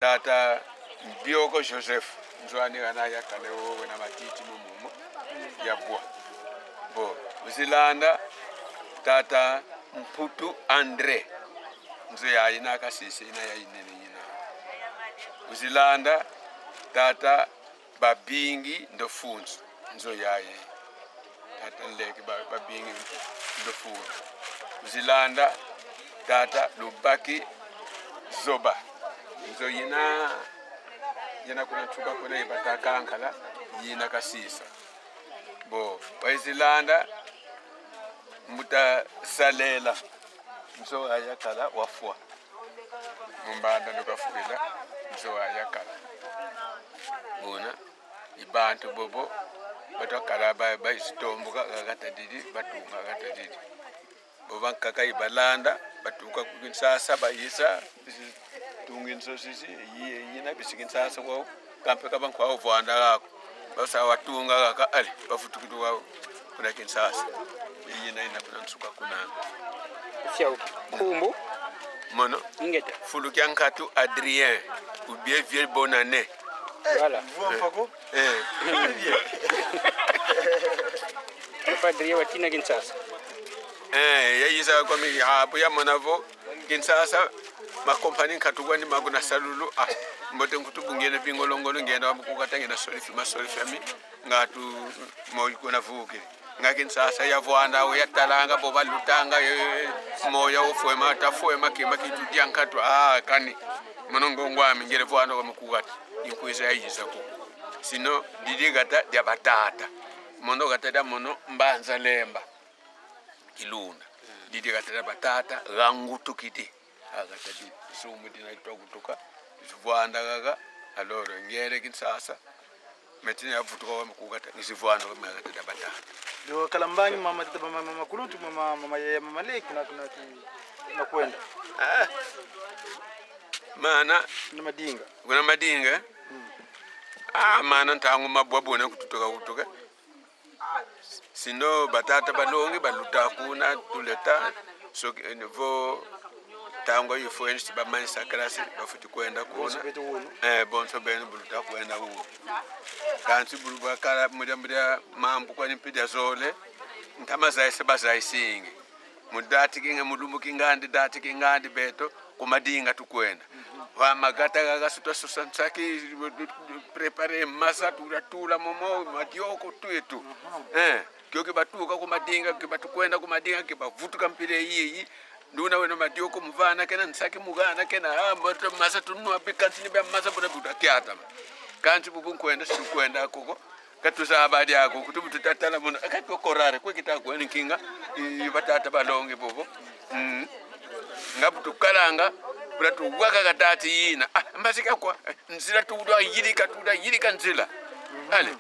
Tata Bioko Joseph nzwani kana yakale wowe na matiti mumumo yabwa bo uzilanda tata Mputu Andre nzo yayina akasisi ina yayinene yina uzilanda tata Babingi Ndofunzu nzo yaye tata Nleke Babingi Ndofunzu uzilanda tata Lubaki Zoba nzo yina yina kuna tuka kuna ibata yina kasisa bo waizilanda mbuta salela nzo ayakala wafwa mumbanda ndokafukila nzo ayakala bona ibantu bobo batwakala bazitomboka kakatadidi batunga kakatadidi bo bankaka ibalanda batuka ku Kinshasa bayisa tunga inzozi yina bisi Kinshasa kwao kampe kaba nkwao vwanda kako basa watunga kaka ali bafutukituka kuna Kinshasa iyina ina kuna nsuka kuna Kumbu mono ingeta Fulukia Nkatu Adrien ou bien vieux bonne année. Voilà. Eh. Papa Adrien watina Kinshasa. Eh, yayisa kwa mi hapo ya monavo Kinshasa makompani nkatu kwani maguna salulu ah mbote nkutu bungene bingolongolo ngenda kukata ngena solifi masolifi ami ngatu moyo kuna vukile nga Kinshasa yavwanda yatalanga bo balutanga moya ofwema tafwema kima kitu diankatu ah kani monongo ngwami ngere vwanda kwa mukukata inkwisa yayiza ko sino didigata dia batata mono gata da mono mbanza lemba kilunda didi gatata batata gangutukidi agata di sumu dina twakutuka zivwanda kaka aloro ngere Kinshasa metine yavutuka wa mukukata ngizivwanda kwa gatata batata. Ndio kalambangi mama tata mama mama kuluntu mama mama ya mama leki na kuna na kwenda. Ah. Mana na madinga. Kuna madinga? Ah mana ntangu mabwabona kututoka kutuka. Sino batata balongi baluta kuna tuleta so vo tango ifo ensi bamanisa klasi bafuti kwenda kuna bonso benu buluta kwenda uno kansi bulu bakala muda muda mambu kwani mpida zole ntama zaise bazaisinge mudati kinga mulumu kingandi dati kingandi beto kumadinga tukwenda wamagata gagasuta susansaki prepare masa tula momo madioko twetu kyo kibatuka kumadinga kibatukwenda kumadinga kibavutuka mpile yiyi nduna wena madioko muvana kena nsaki mugana kena ah masa tunua bikansi ni masa buna buta kyata kansi bubu nkwenda sikwenda koko katusa abadi ako kutubu tutatala muno akatokorare kwekita kweni kinga batata balonge bobo ngabu tukalanga bula tuwaka katati yina ah mbasika kwa nzila tuda yilika tuda yilika nzila ale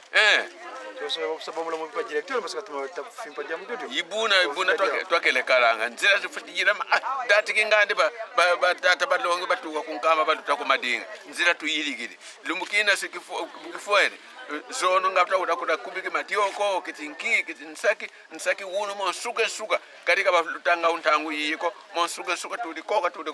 sababu la mwipa directeur parce que tafimpa jamu dodo ibuna ibuna twakele kalanga nzila zifutijira ah dati kingandi ba batata balonge batuka kunkama baluta kumadinga nzila tuyilikile lumukina sikifuere zono ngapta kuda kubiki matioko kitinki kitinsaki nsaki wunu mo suka suka katika balutanga untangu yiko mo suka suka tudi koka tudi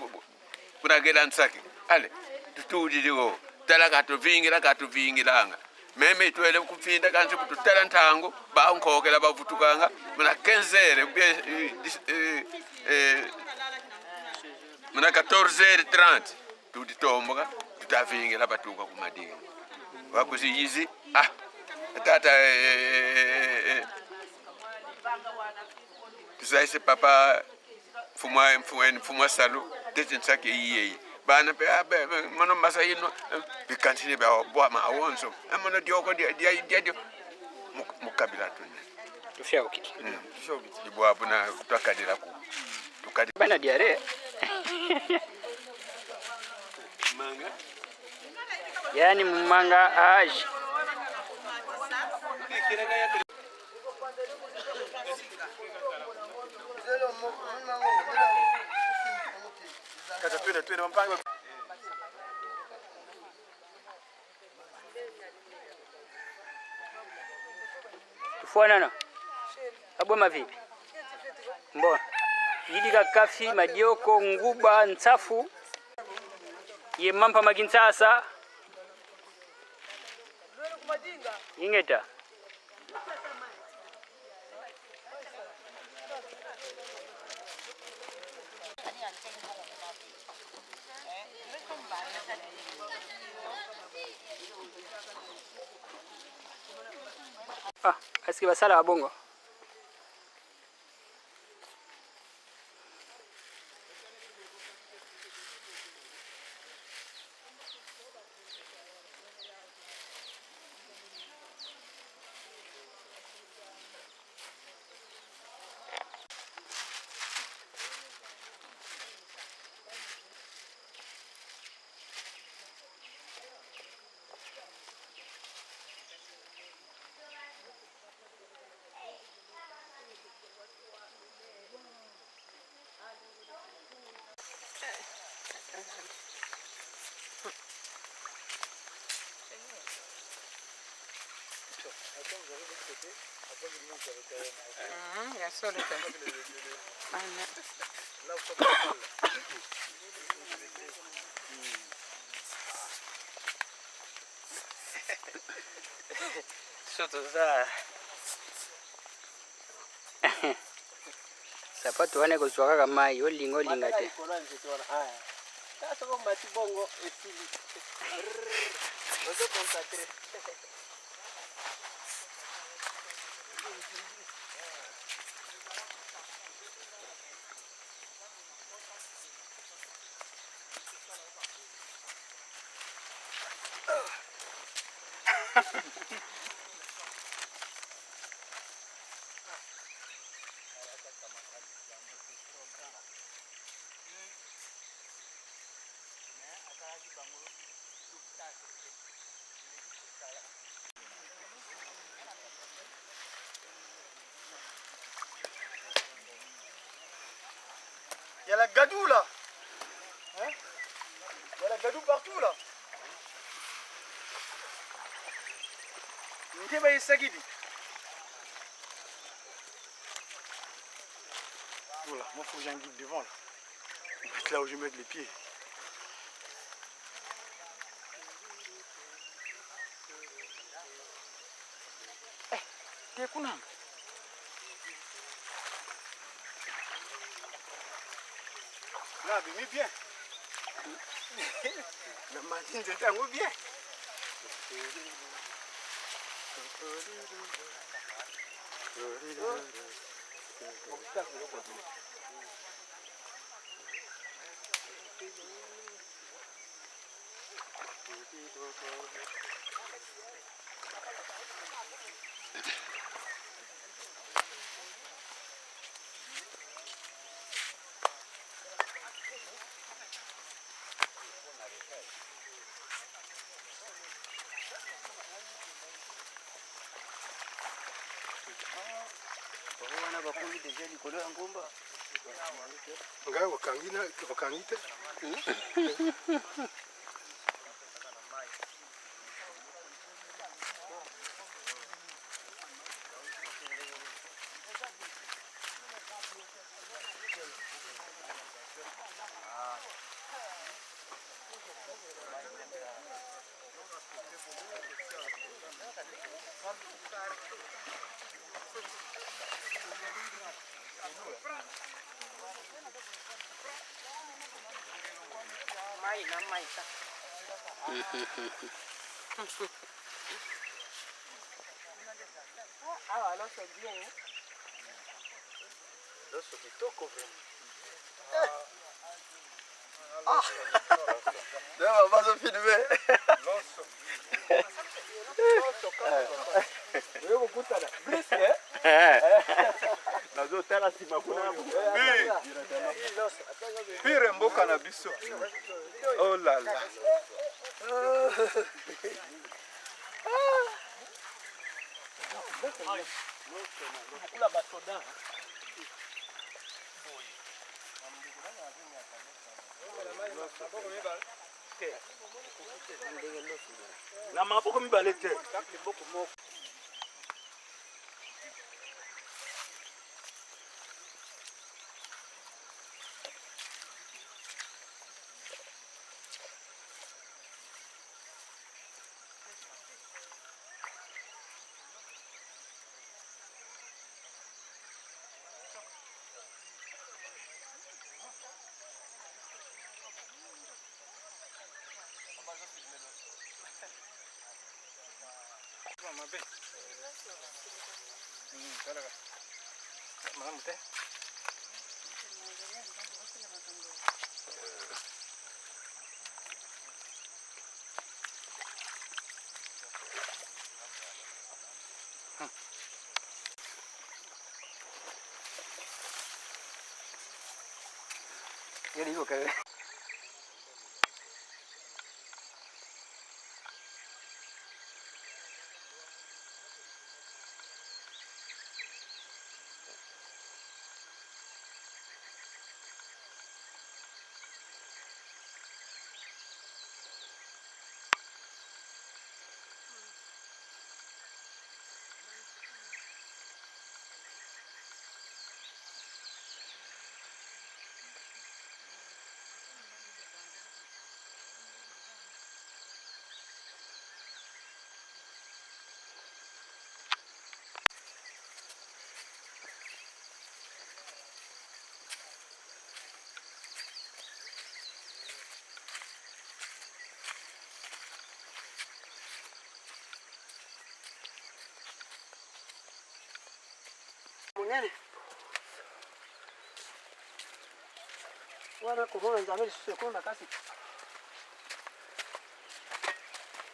kunagela nsaki ale tutudiliwo tala katuvingira katuvingilanga meme itwele kufinda kansi kututala ntango bankhokela bavutukanga muna 15 muna 14h30 tuditomboka tutavingira batuka kumadinga wakuziyizi ah tata tuzaise papa mfumwa mfumwa mfumwa salu tete nsaki iyeyi bana pe mono masa yino bikantine ba bwa ma awonso mono dioko dia dia dia mukabila tune Tufyauki. Ibwabu na twakadira ku tukadi Bana diare. Manga. Yani mumanga age. Kata twende twende mpango. Tufuanana. Aboma vipi? Mbona? Yidika kafi madioko nguba ntsafu. Ye mampa makinsasa. Ingeta. Ah, est-ce que basala bongo? Ya solo Soto za sapato wana ekozwa kaka mai, olinga olinga te. Il y a la gadoue là. Hein? Il y a la gadoue partout là. Voilà, moi faut que j'ai un guide devant là. On va être là où je vais mettre les pieds. Eh, t'es kuna. Là, mais bien. Le matin, c'était un bien. Ngai wakangi na wakangi te. Pire mboka na biso. Oh là là. Na maboko mibale te. Mabe. Talaka. Malamu te. Yo digo que Monene wana komona Nzambe lisusu ekolo makasi.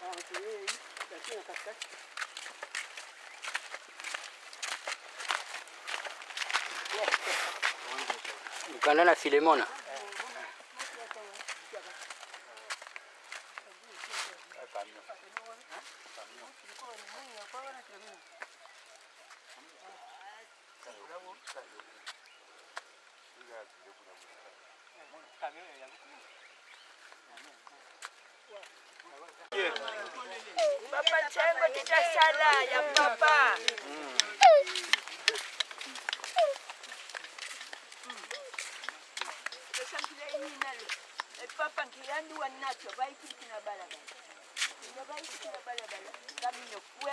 Na katikati. Mokanda na Filemona. Papa Tchengo titasala ya papa. Papa ngiyandu wanacho baikikina balabala. Baikikina balabala. Kamino kwe.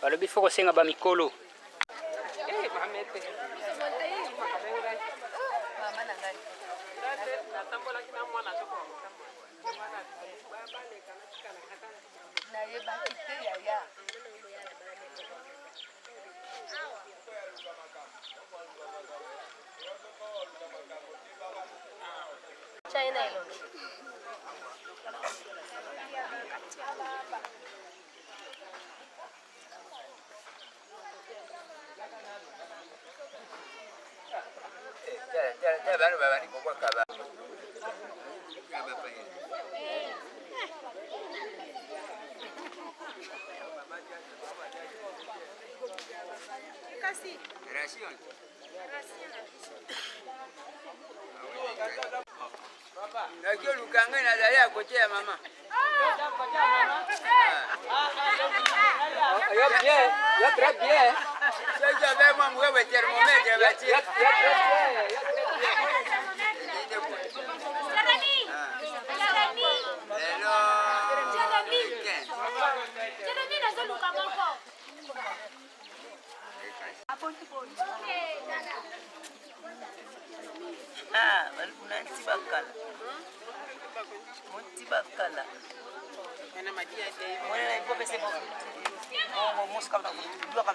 Balobi fo kosenga bamikolo. Nayebaki te yaya. China elongi. Nakioluka ngai nazali ya kote ya mama. Yo bien, yo très bien. Soki abe mwa moke boye thermomètre batie. Yo très bien, yo très bien. Jérémy! Jérémy! Lelo. Jérémy! Jérémy nazoluka moko. Ah, balukuna nti bakala. Monti bakala. Mwana na ipo pese bongo moska ba kuduka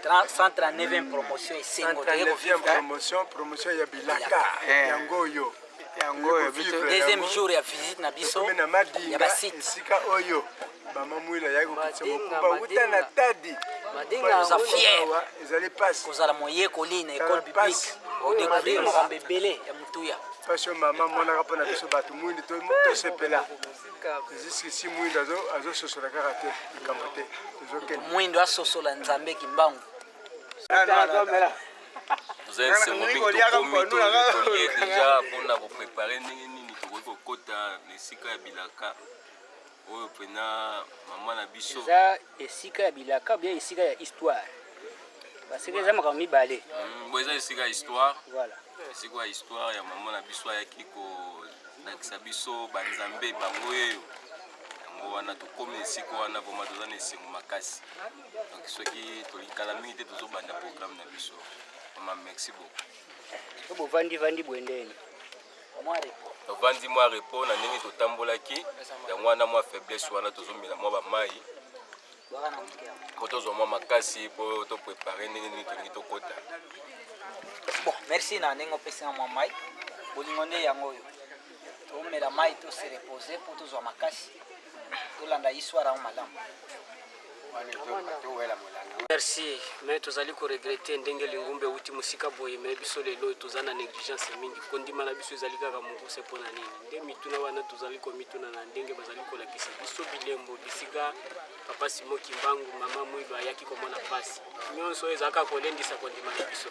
Tra- 139e promotion esengo toye 139e kovivre promotion, promotion ya bilaka yango oyo Yango oyo biso deuxième jour ya visite na biso tokomi na ya Madinga, basite esika oyo mama Mwila ayaki kokitisa mokumba wuta na Tadi. Toza fier Awa ezali pasi kozala moyekoli na Tala école biblique, pasi. odécouvrir makambo ebele ya motuya. Pasi oyo mama amonaka mpona biso bato mwindu tosepela. Jusqu'ici mwindu azososola kaka te likambo te, tozokende. Mwindo asosola Nzambe Kimbangu. Toza esengo mingi, tokomi tolie déjà mpona koprépare ndenge nini tokoki kokɔta na esika ya bilaka oyo mpena mama na biso. Eza esika ya bilaka bien esika ya histoire, parce que eza makambo mibale. Bo eza esika ya histoire. Voilà. Esika ya histoire ya mama na biso ayaki kolakisa biso banzambe bango oyo. Yango wana tokomi na esika wana, vraiment toza na esengo makasi. Donc soki tolikala mingi te, tozobanda programme na biso. Mama, merci beaucoup. So bovandi-vandi boye ndeni? Tovandi mwa repos na ndenge totambolaki, yango wana mwa faiblesse wana, tozomela mwa bamai po tozwa mwa makasi mpo toprépare ndenge nini tolingi tokɔta. Bon, merci na ndenge opesinga mwa mai. Bolingo nde yango oyo, tomela mai, tose repose mpo tozwa makasi, tolanda histoire yango malamu. Merci, mais tozali koregretter ndenge lingumba euti mosika boye, mais biso lelo oyo toza na négligence mingi. Kondima na biso ezali kaka mokuse. Mpo na nini nde mituna wana tozali komituna na ndenge bazali kolakisa biso bilembo bisika papa Simo Kimbangu, mama Mwilu ayaki komona mpasi nyonso oyo ezalaka kolendisa kondima na biso.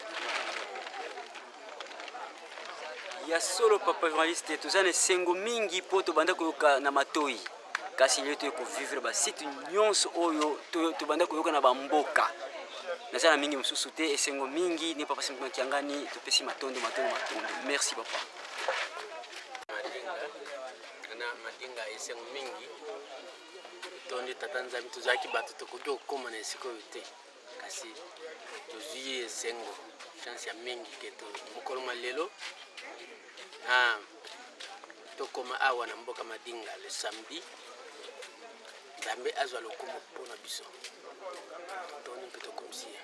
Ya solo, papa journaliste, toza na esengo mingi mpo tobanda koyoka na matoi, kasi lelo toye kovivre basite nyonso oyo tobanda koyoka na bamboka. Naza na mingi mosusu te, esengo mingi ne papa Simon Kiangani. Topesi matondo, matondo, matondo. Merci, papa. Madinga na Madinga, esengo mingi, tondi tata Nzambe. Tozalaki bato tokoki kokóma na esika oyo te, kasi tozwi esengo, chance ya mingi ke mokolo mwa lelo na tokóma awa na mboka Madinga le samedi. Nzambe azwa lokumu mpona biso, totondi mpe tokomisi ye.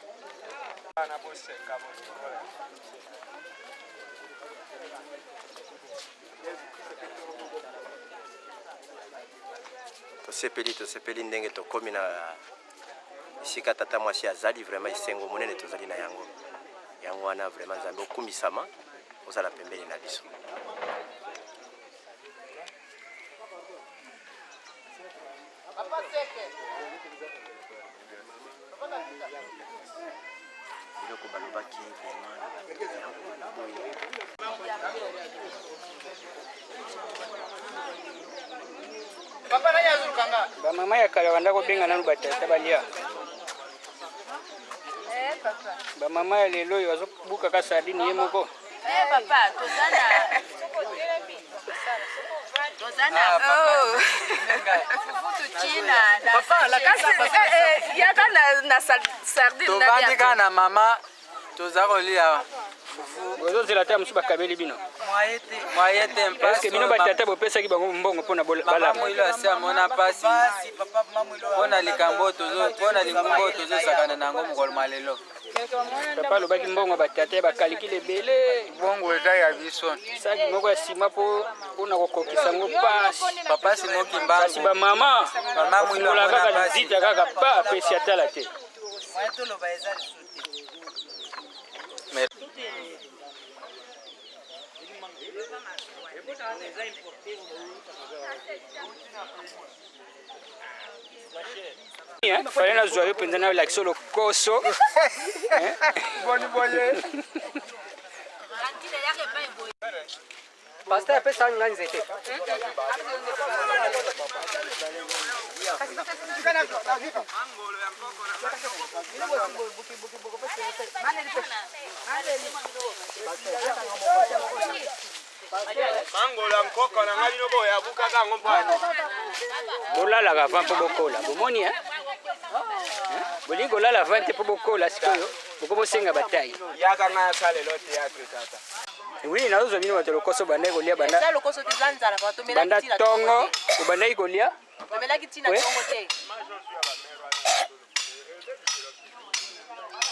Tosepeli, tosepeli ndenge tokómi na esika tata mwasi azali. Vraiment esengo monene tozali na yango. Yango wana vraiment Nzambe okumisama, ozala pembeni na biso. Biloko balobaki vraiment na bato, yango wana boye. Bamama ya kala banda kobenga nanu batata balia. Bamama ya lelo oyo azobukaka sardine ye moko. Papa, toza na fufu tuchina. Yaka na sardine. Tovandi kaka na mama, toza kolia. fufu. Bozozela ata mosusu bakabeli bino. Moyen te mpasi. Est-ce que bino batata bopesaki bango mbongo mpona Mama balamba? Mwilo asi amona mpasi mpona likambo oyo mpona lingumba oyo tozosakana na yango mokolo mwa lelo. Papa alobaki mbongo batata ya bakalikile ebele. Mbongo eza ya biso. Saki moko ya nsima mpo mpona kokokisa yango pasi. Papa Simon Kimbangu. Kasi bamama Mama Mwilo bafungola amona kaka mpasi. lizita kaka pa apesi atala te. Fale nazwa yo mpenza nalakisa lokoso. Boni boye. Pasteur apesa nga nzete. Mangola nkoko na ngai bino boye abukaka yango mpano. Bolalaka avant mpo bokola bomoni eh? Bolingi kolala avant te mpo bokola sikoyo bokobosenga batai. Yaka ngai asalelo théâtre tata. Oui, nazozwa bino bato lokoso bandaki kolia banda Eza lokoso te, eza nzala papa, tomelaki banda ntina tongo obandaki kolia. Tomelaki ntina Oui. tongo te.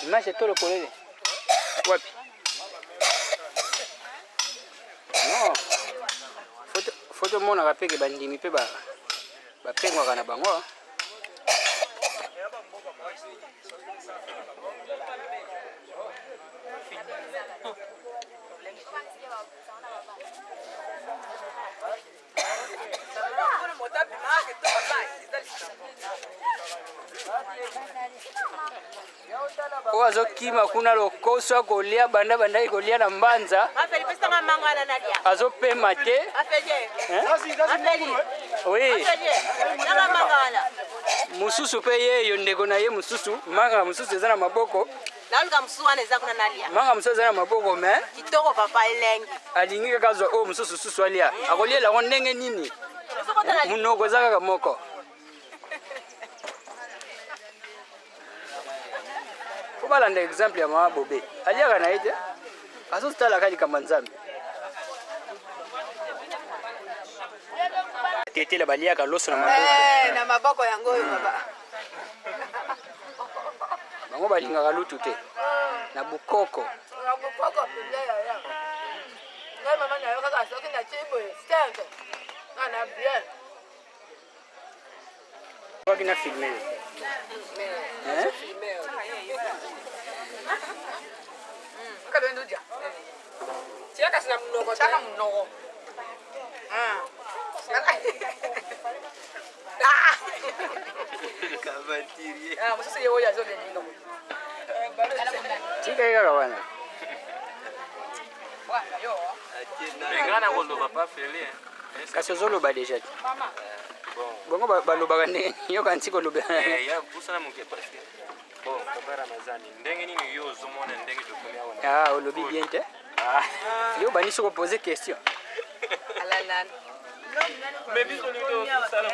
Image etolo polele wapi? Non, faut tomonaka mpe ke bandimi mpe bapengwaka na bango. Oyo azokima kuna lokoso akolia banda bandaki kolia na mbanza azopema te. Oui, mosusu mpe yeyo ndeko na ye mosusu manga mosusu eza na maboko. Naluka mosusu wana eza kuna nalia. Manga mosusu eza na maboko me kitoko papa elengi. Alingi kaka azwa oyo mosusu susu alia akoliela yango ndenge nini? Monoko eza kaka moko. Po balanda exemple ya mama Bobe aliaka na ye te azotalaka likambo ya Nzambe. Tetela baliaka loso na maboko. Na maboko yango oyo baba. Bango balingaka lutu te na bukoko. Na bukoko mpenza yaya. Ngai mama na yo kaka soki natie boye 5 nga na bien. Waki na filme. Hein? Tika ye kaka wana. Nga na koloba pa Feli. Kasi ozoloba deja te. Bongo balobaka ndenge yoka nti koloba. Ya pusana moke parce que bon papa Ramazani ndenge nini yo ozomona ndenge tokomi awa? Ah, olobi bien te. Yo bani soko poser question. Mais biso nini tosala?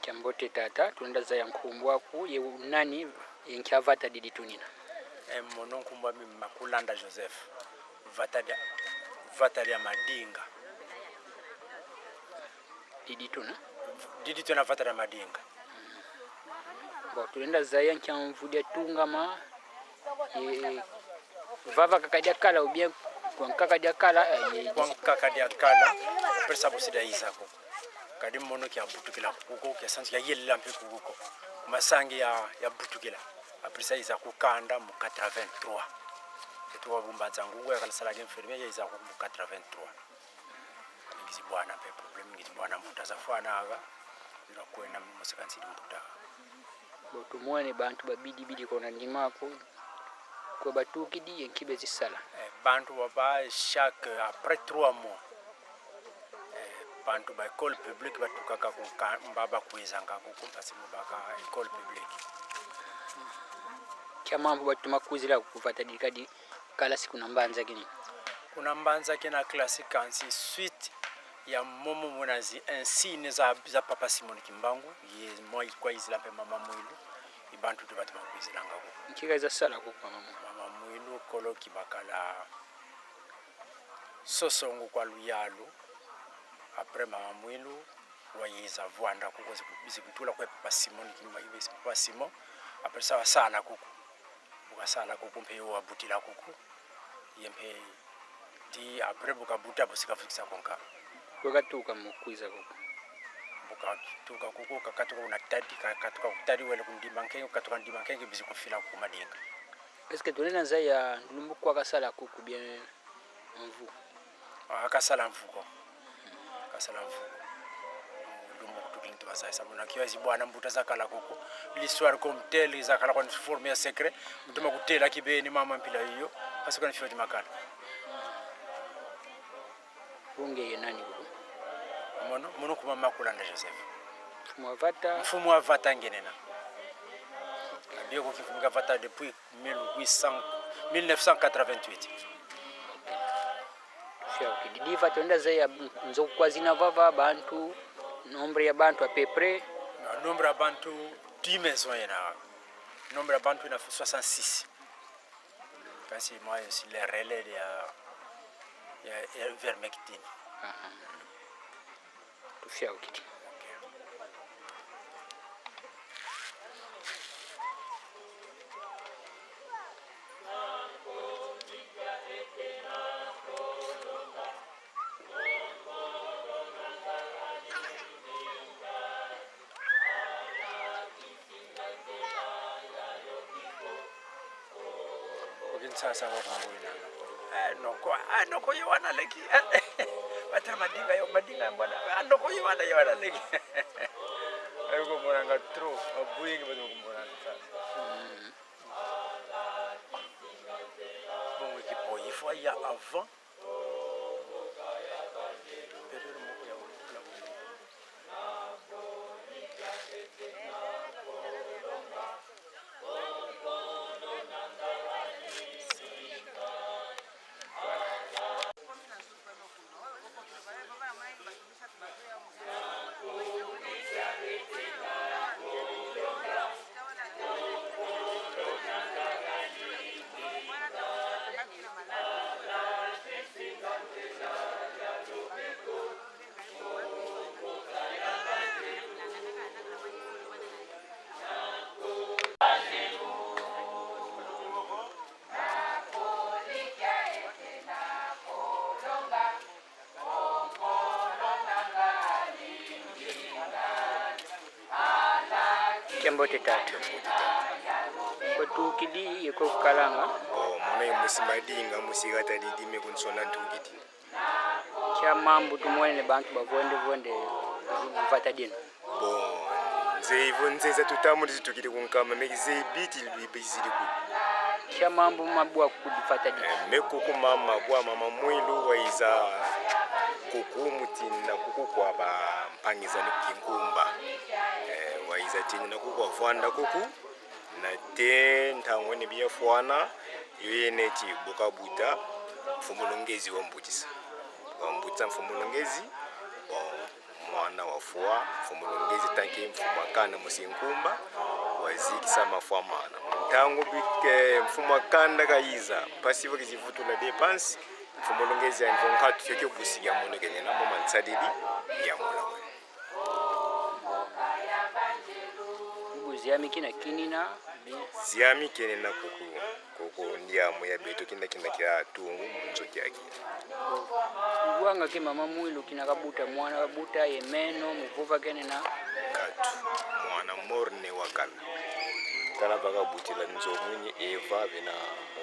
Kyambote tata tulonda za ya nkumbu aku ye nani yenkyavata didi tunina. Mono nkumbu ami Makulanda Joseph vata lya Madinga. Didi tuna? Didi tuna vata lya Madinga. Bon, tulenda za ya nkyamvudia tungama ye vava kakadia kala ou bien kwa nkakadia kala ye kwa nkakadia kala pesa busida izako. Kadi mono kya butukila kuko kya sanzi kya yelela mpe kuko. Masangi ya butukila. Aprisa izako kanda mu 83. Etuwa bumba nzangu ya kala sala infirmier ya izako mu 83. Ngizi bwana mpe problem ngizi bwana mbuta za fana aga. Ira kwenda mu masakansi mbuta. Boto mwane bantu babidi bidi kona ndimako. Kwa batukidi yenkibe zisala. Bantu baba chaque après 3 mois. Bantu ba école publique batukaka mba bakwezanga kuku mpasi mubaka école publique. Kya mambo batuma kuzila kuvata dikadi kalasi kuna mbanza kini. Kuna mbanza kena classe kansi suite ya momo munazi insigne za, za papa Simon Kimbangu ye mwa ikwa izila mpe mama Mwilu ibantu tu batuma kwizilanga kuku. Nkika iza sala kuku mama Mwilu. Mama Mwilu kolo kibakala sosongo kwa luyalu après mama Mwilu wayiza vwanda kuko zikutula kwe papa Simon Kimba papa Simon après ça wasala kuku ukasala kuku mpe wabutila kuku ye mpe ti après bukabuta busikafikisa konka Wakatuka mukwiza kuku. Bukatuka kuku kakatuka kuna tadi kakatuka kutadi wele kundima nkenge kukatuka ndima nkenge bizikufila kuku madinga. Est-ce que tunena za ya ndulumbu kwa kasala kuku bien mvu? Akasala mvuko. Akasala mvuko. Ndumbu kutukintu bazaisa muna kiwazi bwana mbuta zakala kuku l'histoire comme telle zakala kwa forme ya secret mutuma kutela kibeni mama mpila iyo parce qu'on fait makala. Bunge ye nani kuku? Mono mono kuma makulanda Joseph. Mfumu wa Vata. Mfumu wa Vata ngenena. Bien ko kifunga Vata depuis 1800 1988. Didiva tuenda za nzo kwazina vava bantu nombre ya bantu à peu près. Nombre ya bantu 10 maisons yena. Nombre ya bantu ina 66. Kasi moi aussi les relais ya vermectine. Tufia ukiti. Sasa wakumbuina. Noko noko yowana leki. Batara madinga yo madinga mbona. Noko yowana yowana leki. Ayuko moranga trop abuyingi bazo kumboranga sasa. Bongo kipo il faut ya avant. Période moko ya la. Mbote tatu. Otukidi yeko kukalanga. Oh, mona musi madinga musi kata didime kunsona ntukidi. Kya mambu tumwene bantu bavonde vonde vata dino. Bon, nze ivo nze tutamu zitukidi kunkama mekize biti libizili ku. Kya mambu mabwa kudifata dino. Mekuku mama bwa mama mwilu waiza kuku mutina kuku kwa ba mpangiza ni kinkumba. Waiza tini na kuku avanda kuku na te ntangwe ne biyafwana yoyene ti bukabuta mfumulongezi wambutisa wambutisa mfumulongezi bon mwana wafua mfumulongezi tanke mfumakana musinkumba wazikisa mafua mana ntango bike mfumakanda kayiza pasivo kizivutula depansi mfumulongezi anivonkhatu yoke busika muno kenyena momansalili yamula Ziami kina kinina ziami kenena kuku kuku ndiamu ya beto kinda kinda kya tungu munzoki yake wanga ke mama mwilu kina kabuta mwana kabuta yemeno muvuva kenena katu mwana morne wakala kala bakabutila nzomunye eva bena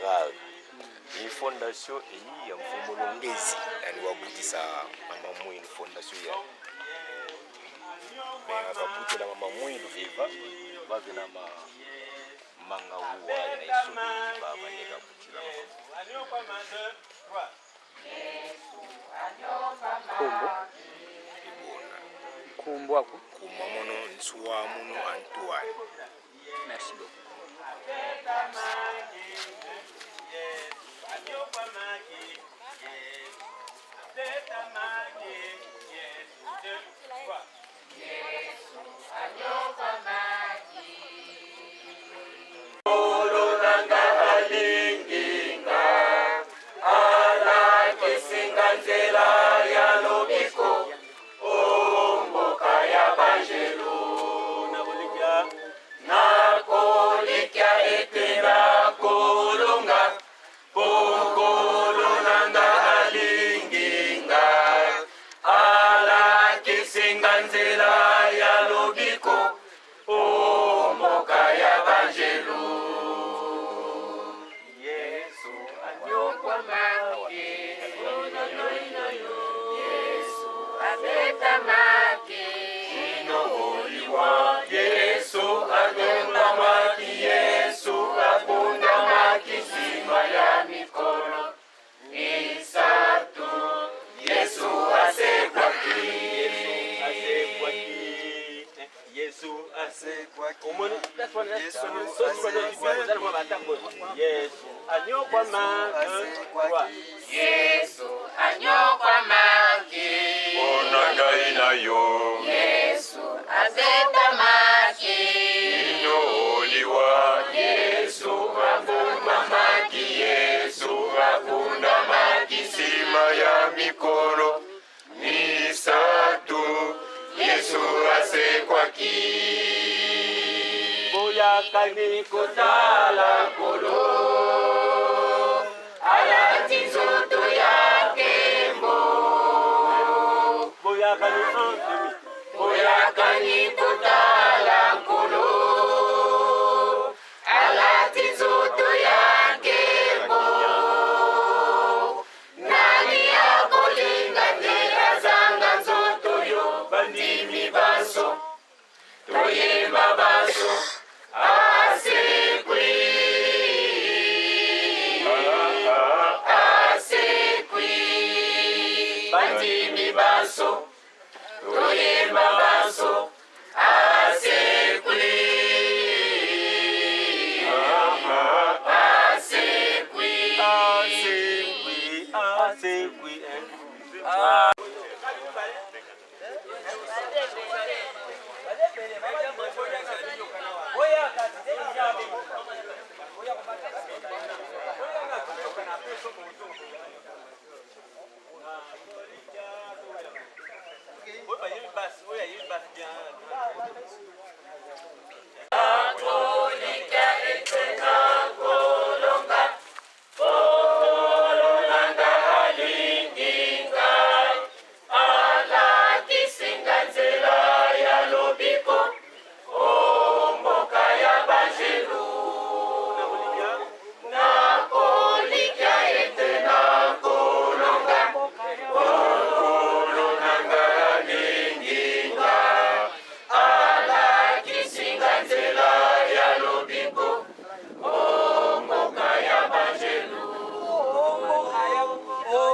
gaga iyi fondation eyi ya mfumulongezi yani wabutisa mama mwilu fondation ya me akabutila mama mwilu eva bavena ma manga uwa na isobi baba nekabutila mama kombo Lubwaku. Kuma mono nswa mono Antoine. Merci beaucoup. Nzela ya lobiko o mboka ya banjelu, nakolikya ete nakolonga, po Nkolo na nga alingi nga, alakisi nga nzela ya lobiko o mboka ya banjelu. Yesu anyokwamaki, Yesu abetamaki, inowoliwa. Yesu anyokwamaki, Yesu akundamaki, nsima ya mikolo misato Yesu asekwaki. Yesu asekwaki. Yesu anyokwamaki. Yesu anyokwamaki, Mpona ngai na yo. Yesu abetamaki, Inowoliwa. Yesu akundamaki, Yesu akundamaki, nsima ya mikolo misato Yesu asekwaki. Boyakani kotala Nkolo, alati nzoto ya nkembo. Boyakani un demi. Boyakani kotala Nkolo, alati nzoto ya nkembo. Nani akolinga te azanga nzoto yo? Bandimi baso, toyemba baso, asekwi, asekwi. Bandimi baso, toyemba baso, asekwi, asekwi. Asekwi, asekwi. Ah. Nakolikya ete nakolonga, po Nkolo na nga alingi ngai, alakisi nga nzela ya lobiko o mboka ya banjelu. Nakolikya ete nakolonga, po Nkolo na nga alingi ngai, alakisi nga nzela ya lobiko o mboka ya banjelu. O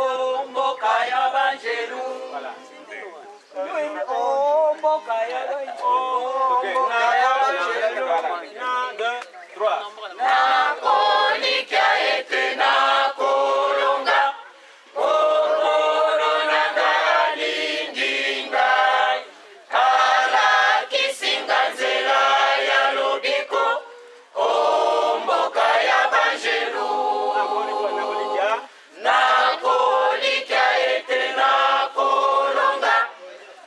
mboka ya banjelu. O mboka ya banjelu. 1, 2, 3. Nakolikya ete nakolonga, po Nkolo na nga alingi ngai, alakisi nga nzela ya lobiko o mboka ya banjelu. Nakolikya ete nakolonga,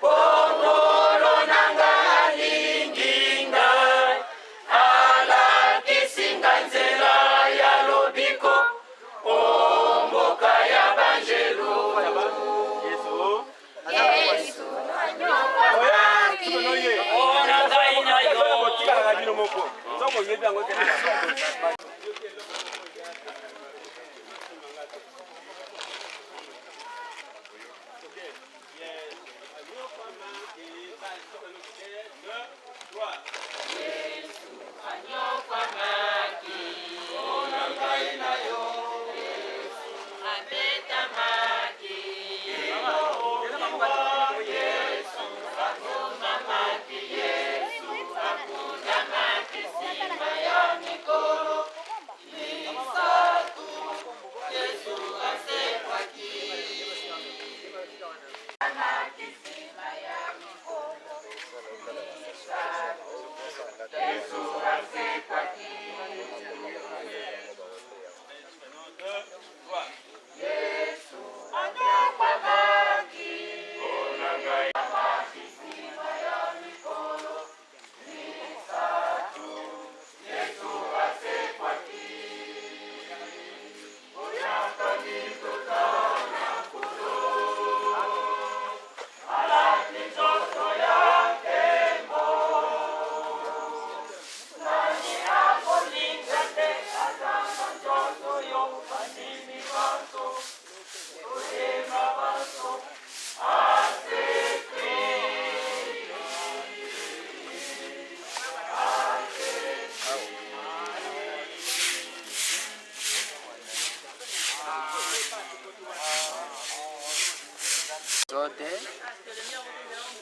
po Nkolo na nga alingi ngai, alakisi nga nzela ya lobiko o mboka ya banjelu. Yesu anyokwamaki. Ona ngai na yo. Botikalaka bino moko. Soko oyebi yango te. Anyokwamaki, ona ngai na yo. Yesu abetamaki, Yesu akomamaki.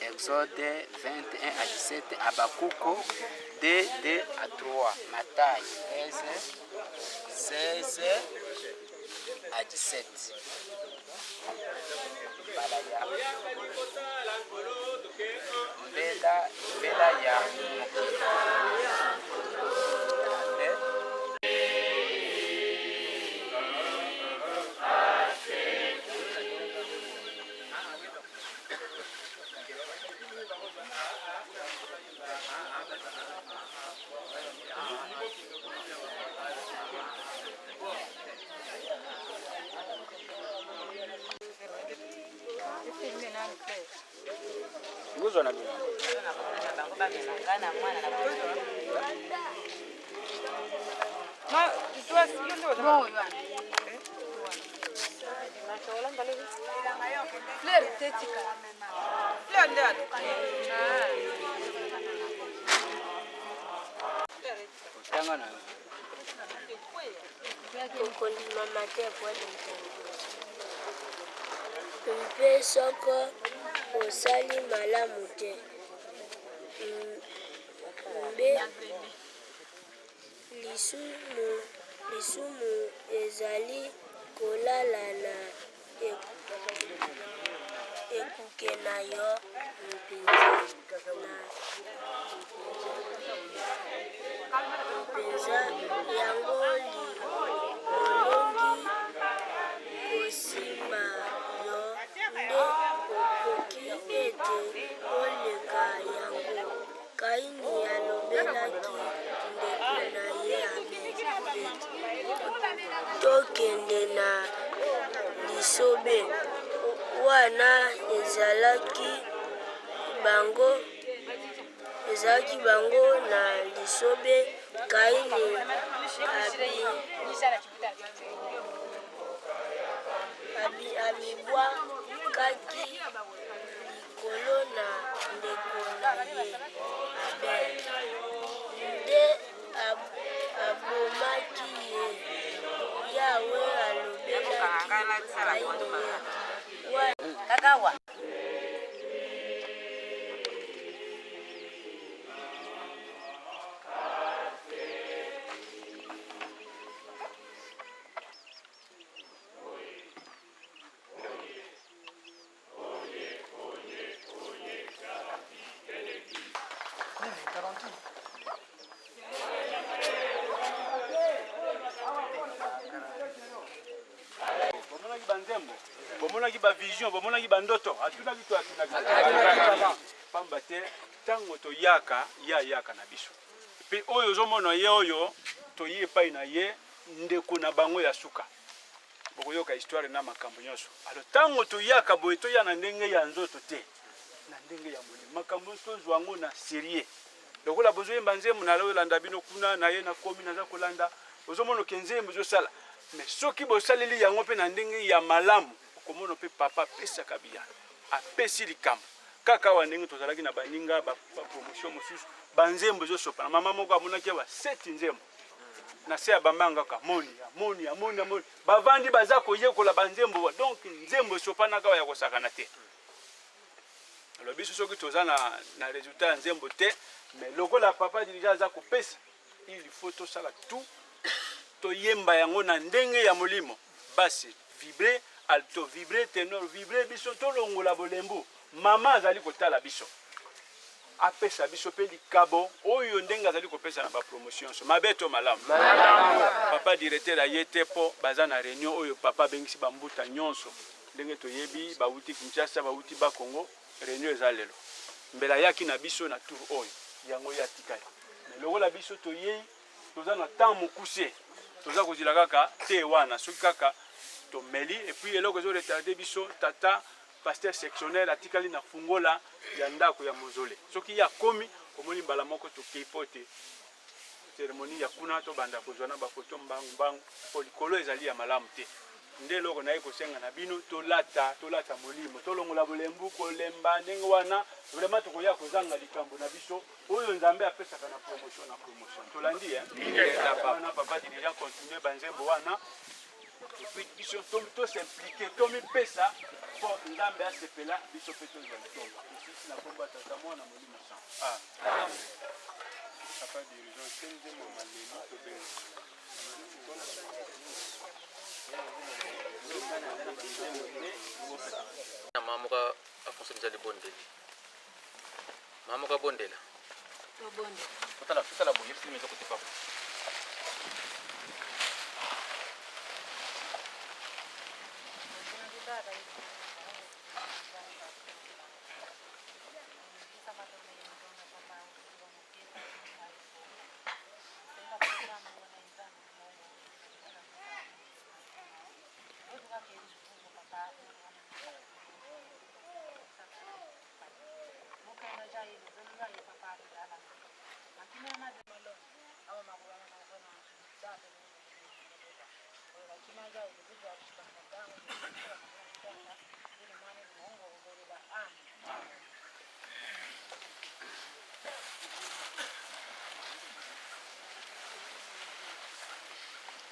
Exode 21 à 17, Habacuc 2, 2 à 3, Matthieu 13, 16 à 17. Mbala ya mbela mbela ya mokili. Amen. Nguzwa na bino. Otanga na yo. Okondimama te po ete mpe soko osali malamu te mbe lisumu, lisumu ezali kolala na ekuke na yo mpenza na mpenza yango olongi kosimba yo nde okoki ete oleka yango. Kaini alobelaki ndeko na ye Abel ete, Tokende na lisobe. Wana ezalaki bango ezalaki bango na lisobe, Kaini amibwakaki likolo na ndeko na ye Abel, nde abomaki ye. Yawe alobelaki Kaini ete, Bomonaki banzembo, bomonaki bavision, bomonaki bandoto, atunaki to atunaki pamba te ntango toyaka ye ayaka na biso mpe oyo ozomona ye oyo toye epai na ye ndeko na bango ya suka bokoyoka histoire na makambo nyonso. Alors ntango toyaka boye toya na ndenge ya nzoto te, na ndenge ya molimo. Makambo nyonso tozwa yango na serieux. Lokola bozoyemba nzembo na olanda bino kuna na ye nakomi naza kolanda, ozomona ke nzembo ezosala. Mais soki bosaleli yango mpe na ndenge ya malamu, okomona mpe papa apesaka biyano, apesi likambo. Kaka awa ndenge tozalaki na baninga ba, ba promotion mosusu, banzembo ezosopana. Mama moko amonaki awa seti nzembo na se ya bambanga kaka moni amoni amoni amoni, bavandi baza koyekola banzembo, donc nzembo esopanaka ya kosakana te. Alors biso soki toza na, na resultat ya nzembo te, mais lokola papa dirigeant aza kopesa, il faut tosala tout toyemba yango na ndenge ya molimo, basse vibre, alto vibre, tenor vibre, biso tolongola bolembu. Mama azali kotala biso, apesa biso mpe likabo oyo ndenge azali kopesa na bapromotion nyonso, mabe to malamu. Papa directeur aye te mpo baza na réunion oyo papa abengisi bambuta nyonso, ndenge toyebi bawuti Kinshasa, bawuti Bakongo, réunion eza lelo. Mbela ayaki na biso na tour oyo, yango ye atikali. Mais lokola biso toyei, toza na temps mokuse, toza kozila kaka te wana soki kaka tomeli. Et puis eloko ezo retarde biso, tata pasteur sectionnaire atikali na fungola ya ndako ya mozole. Soki ye akomi, omoni mbala moko tokei po te cérémonie ya kuna tobanda kozwa na bafoto mbangu mbangu, po likolo ezali ya malamu te. Nde eloko naye kosenga na bino, tolata tolata molimo, tolongola bolembu, kolemba ndenge wana vraiment tokoya kozanga likambo na biso oyo Nzambe apesaka na promotion na promotion. Tolandi eh? Wana papa dirigeant continue banzembo wana. Epuis biso tosimplike, tomipesa mpo Nzambe asepela biso mpe tozwa litomba. Tosilisi na nkombo ya Tata, Mwana, Molimo Santu. Amen. Papa dirigeant, te nzembo maleli tobenga. Na mama moko afonso deja libondeli. Mama moko abondela. Totala, totala boye, yebisi nini eza kote papa.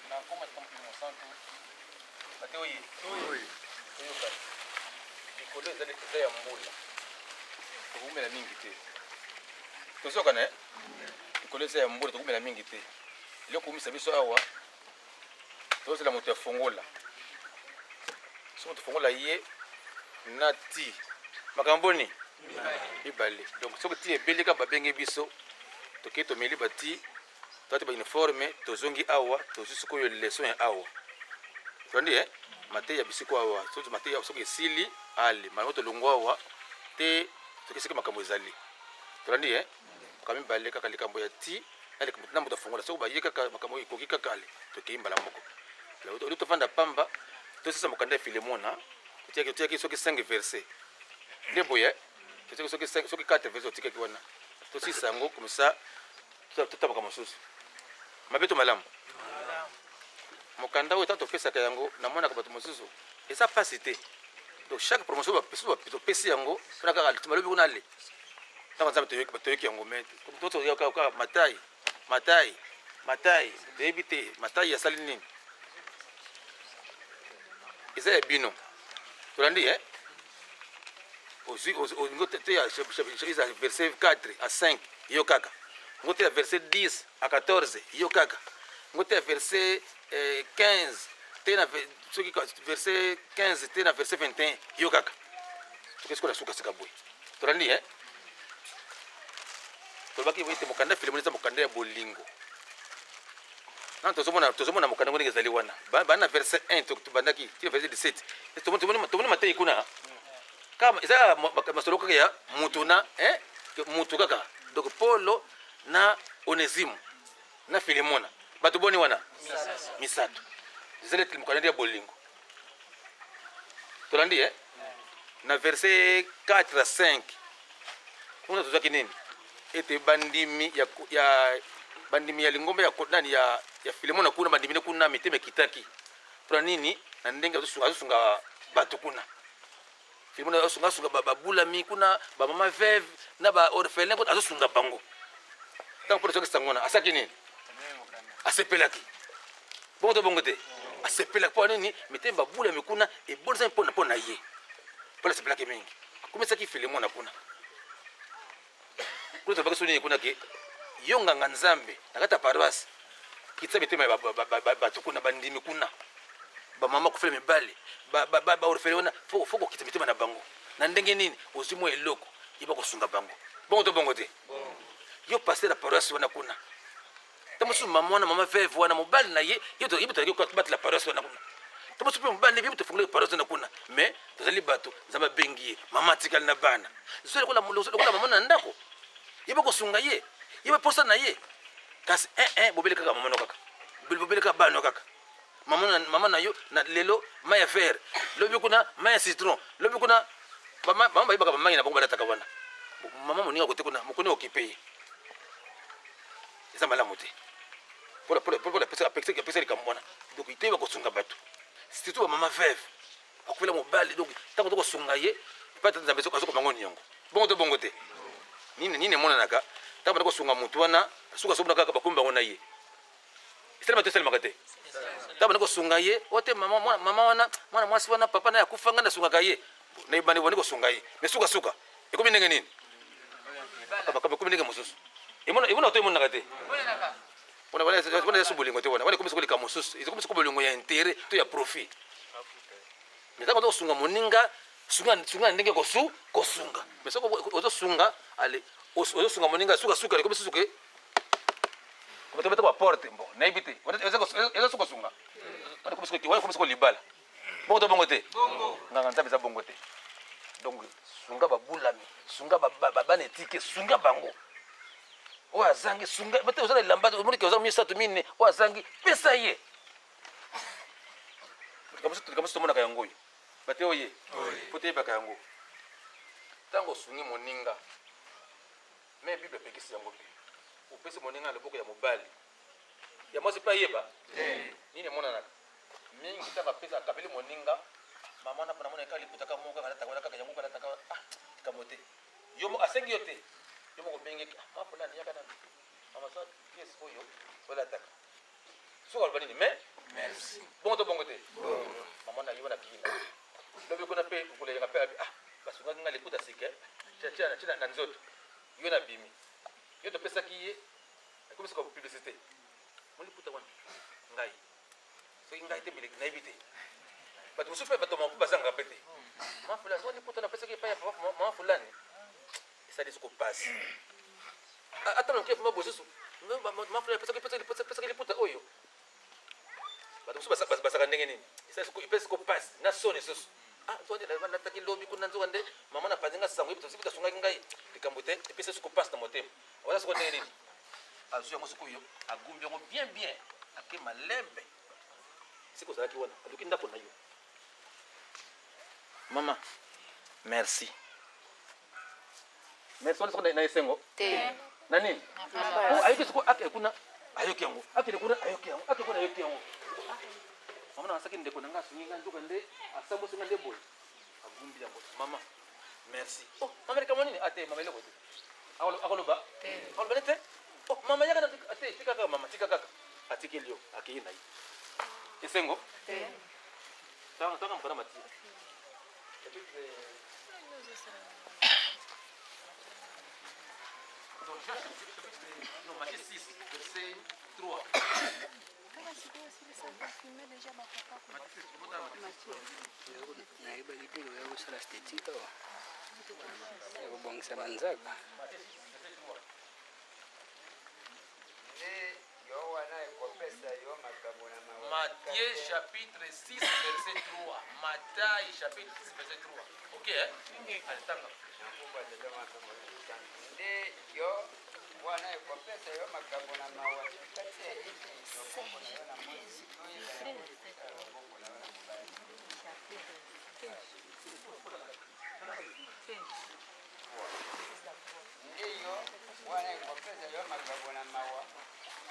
Na nkombo ya Tata Mokili Mosantu, bate oye toyokana. Likolo ezali eza ya mbula, tokoumela mingi te. Tozokana eh? Likolo eza ya mbula, tokoumela mingi te. Eloko koumisa biso awa, tozela moto ya fongola. Soki moto fongola ye na ti makambo boni mibale. Donc soki ti ebeli kaka babenge biso, tokei tomeli bati tolati ba uniforme, tozongi awa, tozwi sikoyo leçon ya awa. Tolandi eh? Mateya bisiko awa, soki mateya soki esili ale malamu tolongwa awa te, toki soki makambo ezali. Tolandi eh? Makambo mibale kaka, likambo ya ti na likambo na moto afongola. Soki baye kaka makambo ekoki kaka ale, tokei mbala moko. Oli tofanda pamba, tosisa mokanda ya Filemona, totiaki soki 5 verset nde boye, totiaki soki 5, soki 4 verset totikaki wana, tosisa yango comme ça totabaka mosusu. Mabe to malamu? Mokanda oyo ntango topesaka yango, namonaka bato mosusu eza mpasi te. Donc chaque promotion topesi yango mpona kaka malobi kuna ale ntango Nzambe toyoki yango, mais toyoka Matai, Matai, Matai, toyebi te Matai asali nini. Eza ya bino, tolandi eh? Ozwi olingi oteya verset 4 à 5, yo kaka ngo teya verset 10 à 14, yo kaka ngo teya verset 15 te na soki verset 15 te na verset 21, yo kaka. Soki sikoyo na suka sika boye, tolandi eh? Tolobaki ete mokanda Filemon eza mokanda ya bolingo. Nano tozomona, tozomona mokanda ngo ndenge ezali wana. Banda na verset 1 tobandaki ti verset 17, tomoni mateyi kuna kaka eza kaka masolo kaka ya mutu na mutu kaka. Donc Polo na Onesimo na Filemona, bato boni wana? Misato. Ezali ete mokanda ya bolingo. Tolandi eh? Na verset 4 à 5 kuna tozwaki nini? Ete bandimi ya, ya bandimi ya lingomba ya nani ya, ya Filemona kuna, bandimi ne kuna mitema ekitaki mpona nini? Na ndenge azosunga bato kuna. Filemona azosunga, azosunga babulami kuna, bamama veuve na ba orphelin kuna, azosunga bango. Ntango mpona azwaki sango wana, asaki nini? Asepelaki. Bongo to bongo te? Asepelaki mpo nini? Mitema babulami kuna ebonisami mpona mpo na ye. Mpona asepelaki mingi, akomisaki Filemona kuna. Kuna tolobaki so nini kuna? Ke yo nganga Nzambe na kati ya paroisse, kitisa mitema ya bato kuna, bandimi kuna, bamama kufela mibali, baorphelin wana, fo kokitisa mitema na bango. Na ndenge nini? Ozwi mwa eloko, yeba kosunga bango. Bongo to bongo te? Yo pasteur ya paroisse wana kuna, ta mosusu mama wana, mama veuve wana, mobali na ye, ye tozalaki kobatela paroisse wana kuna. Ta mosusu mpe mobali na ye tofungolaki paroisse wana kuna, mais tozali bato Nzambe abengi ye, mama atikali na bana. Zwa lokola mama na ndako, yeba kosunga ye, yeba posa na ye. Kasi bobele kaka mama no kaka, bobele kaka bana no kaka. Mama na yo na lelo mai ya fer, lobi kuna mai ya citron, lobi kuna mama bayebaka bamai na bango balataka wana. Mama moninga kote kuna mokoni okipe ye, eza malamu te. Mpona apekisa likambo wana. Donc toyeba kosunga bato, surtout bamama veuve akufela mobali. Donc ntango tokosunga ye, epai Nzambe azokoma ngo niongo. Bongo to bongo te? Nini nini emonanaka ntango banda kosunga motu wana, suka somona kaka bakomi bango na ye. Esalemaka te? Esalemaka te? Ntango bandi kosunga ye, oyo te mama, mwana, mama wana, mwana mwasi wana, papa naye akufa, ngai nasungaka ye. Na ebandi bandi kosunga ye. Mais suka suka, ekomi ndenge nini? Ekomi ndenge mosusu. Emona, emona to emonaka te. Wana wana wana eza bolingo te wana. Wana ekomi sikoyo likambo mosusu. Ekomi sikoyo bolingo ya intérêt to ya profit. Mais ntango oza kosunga moninga, sunga sunga na ndenge kosu kosunga. Mais soki ozosunga, ale ozosunga moninga suka suka ekomi susu ke kobeta ba porte bon nayebi te eza soki kosunga. Wana ekomi sikoyo wana ekomi sikoyo libala. Bongo to bongo te? Nganga Nzambe eza bongo te. Donc sunga babulami, sunga bana etike, sunga bango. Oyo azangi sunga, bate oza na elamba, omoni ke oza misato mine, oyo azangi pesa ye. Likambo mosusu tomonaka yango oyo. Bate oye, po toyebaka yango. Ntango osungi moninga, me Bible epekisi yango te. Opesi moninga na loboko ya mobali, ya mwasi mpe ayeba nini emonanaka mingi ntango apesa akabeli moninga mama wana mpona mona kaka liputa kaka moko kaka alataka wana kaka yango kaka alataka ah likambo te yo moko asengi yo te yo moko obengeki ah mama fulani yaka nanu mama so pièce oyo olataka soki aloba nini mais merci bongo to bongo te mama na yo wana kiyina lobi kuna mpe mokolo yaka mpe abi ah basungaki nga liputa sika tia tia na nzoto yo na bimi yo topesaki ye ekomi sika publicité moliputa wana ngai soki ngai te mbele nayebi te bato mosusu mpe bato maku bazangaka mpe te mama fulani soki liputa napesaki epai ya papa mama fulani esali soko pasi ata na moke bosusu mama fulani pesaki liputa oyo bato mosusu basaka ndenge nini epesi soko pasi na soni susu nataki lobi kuna nzoka nde mama napanzi nga sango yebi asungaki ngai likambo te epesi soko pasi na motema waza soko ndenge nini azwi yango sikoyo agumbi yango bien bien ake malembe siko ozalaki wana aluki ndako na yo mama merci merci wana soko na esengo te na nini ayoki siko akende kuna ayoki yango akende kuna ayoki yango akende kuna ayoki yango mama na asaki ndeko na ngai asungi ngai nzoka nde asambusi ngai nde boye agumbi yango mama merci oh mama likambo nini ate mama eloko te akoloba akoloba nete oh mama yaka te tika kaka mama tika kaka atikeli yo akei na ye esengo tanga mokanda Matthieu Non, Matthieu 6, verset 3. Nayebaki te koya kosala esthétique awa ya kobongisa banzaka. Matthieu chapitre 6 verset 3. Matthieu chapitre 6 verset 3. Ok, hein? Allez, tanga. Nde yo wana ekopesa yo makambo na mawa, tika te ete loboko na yo na mwasi toyeba yango ekosala loboko na yo na mobali. Nde yo wana ekopesa yo makambo na mawa,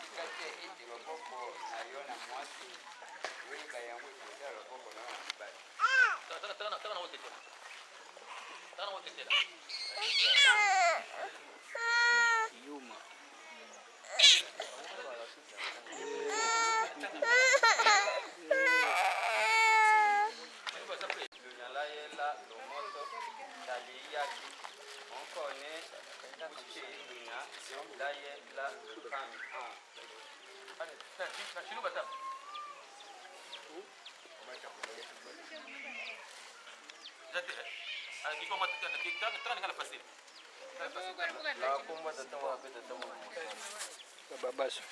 tika te ete loboko na yo na mwasi toyeba yango ekosala loboko na yo na mobali. Tanga, tanga, tanga na otetela. Tanga na otetela. Yuma. Babaso.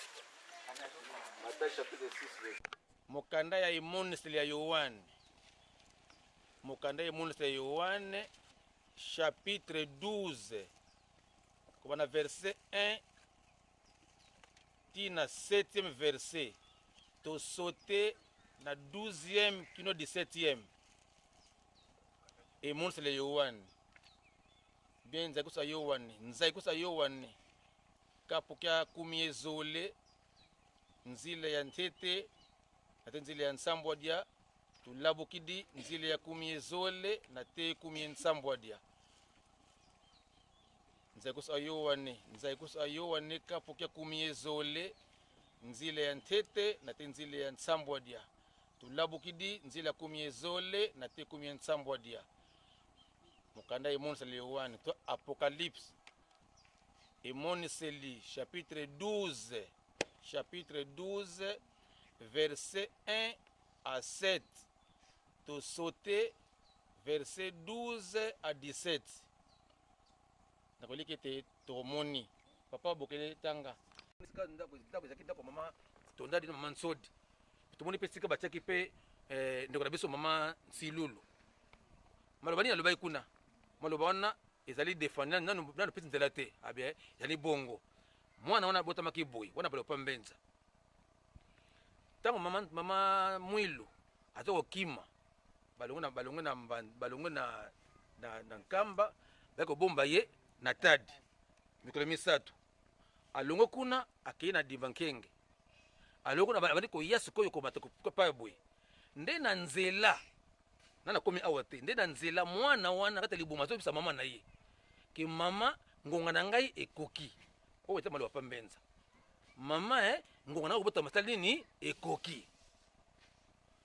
Mokanda ya emoniseli ya Yoane, mokanda ya emoniseli ya Yoane chapitre 12 kobanda verset 1 ti na 7e verset, tosote na 12e kino 17e. Emoniseli ya Yoane bien nzai kusa Yoane, nzai kusa Yoane kapu kya kumi ezole nzila ya ntete na te nzila ya nsambwa dia tulabukidi nzila ya kumi ezole na te kumi nsambwa dia nzai kusa Yoane, nzai kusa Yoane kapu kya kumi ezole Nzila ya ntete na te nzila ya nsambwadia. Tulabukidi nzila kumi ezole na te kumi ya nsambwadia. Mokanda emoniseli Yoane to Apocalypse Emoniseli chapitre 12 chapitre 12 verset 1 à 7 to sauter verset 12 à 17 nakoliki ete tomoni papa bokele tanga esika ndako ezalaki ndako mama tondadi na mama nsodi tomoni mpe esika batiaki mpe eh, ndeko na biso mama nsilulu maloba nini alobaki kuna maloba wana ezali defend nanu nanu pesi nzela te abie ezali bongo mwana wana abotamaki boye wana balopa mbenza ntango mama, mama mwilu aza kokima balongwe na balongwe na balongwe na, na, na nkamba baye kobomba ye na tadi mikolo misato alongwe kuna akei na dimba nkenge alongwe kuna abandi koya sikoyo komata pa boye nde na nzela na nakomi awa te nde na nzela mwana wana kati ya liboma azobisa mama na ye ke mama ngonga na ngai ekoki oyo eza maloba pa mbenza mama eh, ngonga na ngai kobotama sali nini ekoki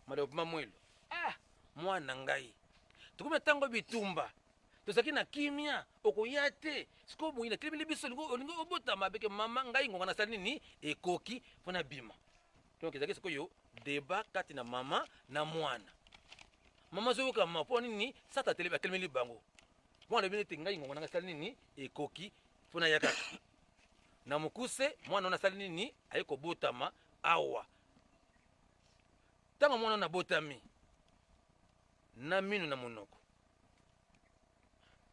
maloba pa mwelo ah mwana ngai tokomi na ntango ya bitumba tozalaki na kimia okoya te sikoyo boye natelemeli biso olingi obotama beke mama ngai ngonga nasali nini ekoki mpo nabima donc ezalaki sikoyo debat kati na mama na mwana mama azoyoka mama mpo nini sata atelemeli bango mwana alobi nete ngai ngonga nanga asali nini ekoki mpo naya kaka na mokuse mwana wana asali nini aye kobotama awa ntango mwana wana abotami na mino na monoko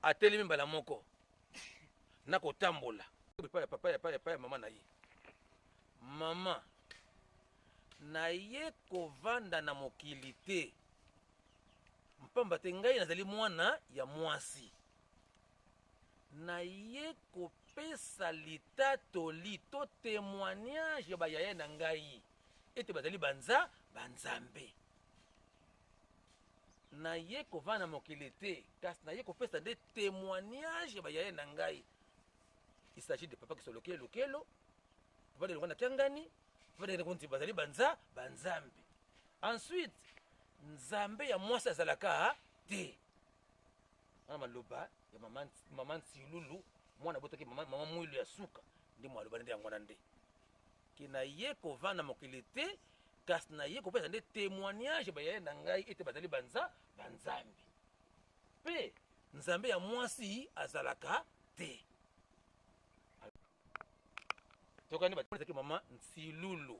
atelemi mbala moko na kotambola epai ya papa epai ya mama na ye mama naye kovanda na mokili te mpamba te ngai nazali mwana ya mwasi naye kopesa litatoli to temoignage ya bayaya na ngai ete bazali banza banzambe naye kovanda na mokili te kasi naye kopesa nde temoignage ya bayaya na ngai il s'agit de papa kisolokele lokelo papa de na kiangani papa de konti bazali banza banzambe ensuite nzambe ya mwasi azalaka te wana maloba ya mama, mama nsilulu mwana abotaki mama, mama mwilu ya suka nde maloba nde yango wana nde ke naye kovanda mokili te kasi naye kopesa nde témoignage bayaya na ngai ete bazali banza banzambe mpe nzambe ya mwasi azalaka te tokani ezalaki mama nsilulu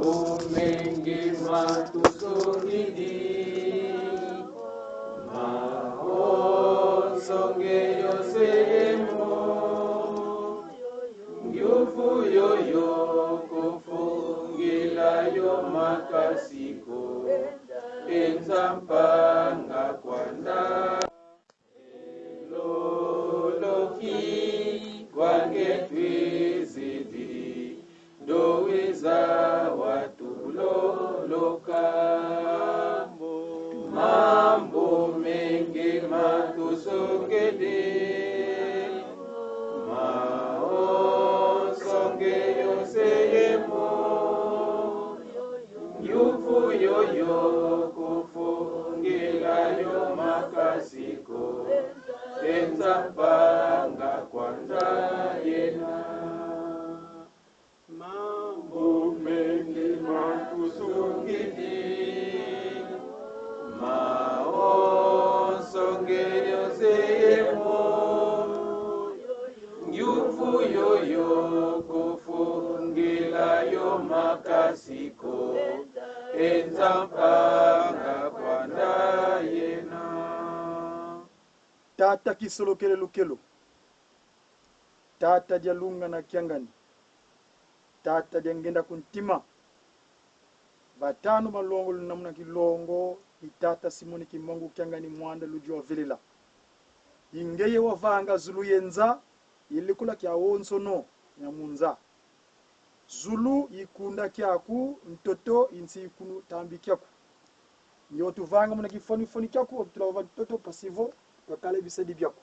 Omenge matusongidi maonsonge yosemo ngyufu yoyo kofungila yo makasiko enza mpanga kwanda Loloki kwange twizidi dowiza watuloloka mambo mengi matusongeli maosonge yoseyemo yufu yoyo kufungila yo makasiko enza mpanga kwanza yena mambo mengi makusungidi maosonge yoseyemo yufu yoyo kufungila yo makasiko enza mpanga kwanda yena Tata kisolokele lukelo Tata dia lunga na kiangani Tata dia ngenda ku ntima Batanu balongo lunamuna kilongo Itata Simoni Kimbangu kiangani muanda ludi wa velela Ingeye wa vanga zulu yenza Ilikola kia wonsono nyamunza Zulu ikunda kiaku ntoto insi ikunu tambi kiaku Nyo tuvanga muna kifonifoni kiaku obitula ntoto pasivo twakala bisedi biaku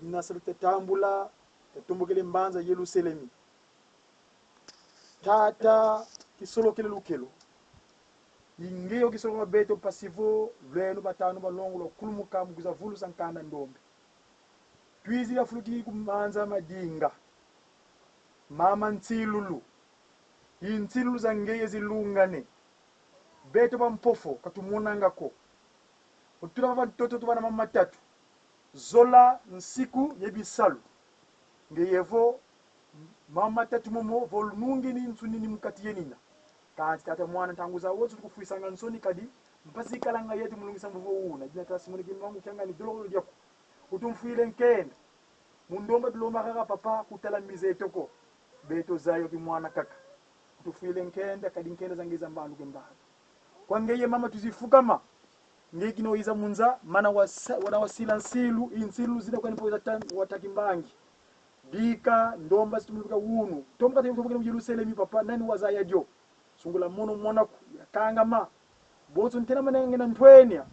Nasalu tatambula tatumbukele mbanza Yeluselemi. Tata kisolokele lukelo ingeyo kisoloka beto pasivo lwenu batano balongo lwakulumuka mukuza vulusa nkanda ndombe twizi yafuluki kumanza madinga mama ntsilulu intsilulu za ngeye zilungane beto bampofo katumonangako otula bantoto tubana mamatatu zola nsiku yebisalu ngeyevo mamatatu momo volunungini nsunini mukati yenina kanti tata mwana ntangu za wotsu tukufuisanga nsoni kadi mpasikalanga yetu mulungisa mvuvo una jina tata simoni kimbangu kyangani dololo lyako utumfuile nkenda mundomba tulomba kaka papa kutala mize etoko beto zayo kimwana kaka utufuile nkenda kadi nkenda zangeza mbandu kembala kwangeye mama tuzifukama ngekinoiza munza mana wana wasila nsilu insilu zida kwani watakimbangi dika ndomba situmuluka wunu tomka temukira mu Yerusalemu papa nani wazaya jo sungula mono mwanaku yakangama botso ntena manenge na ntwenya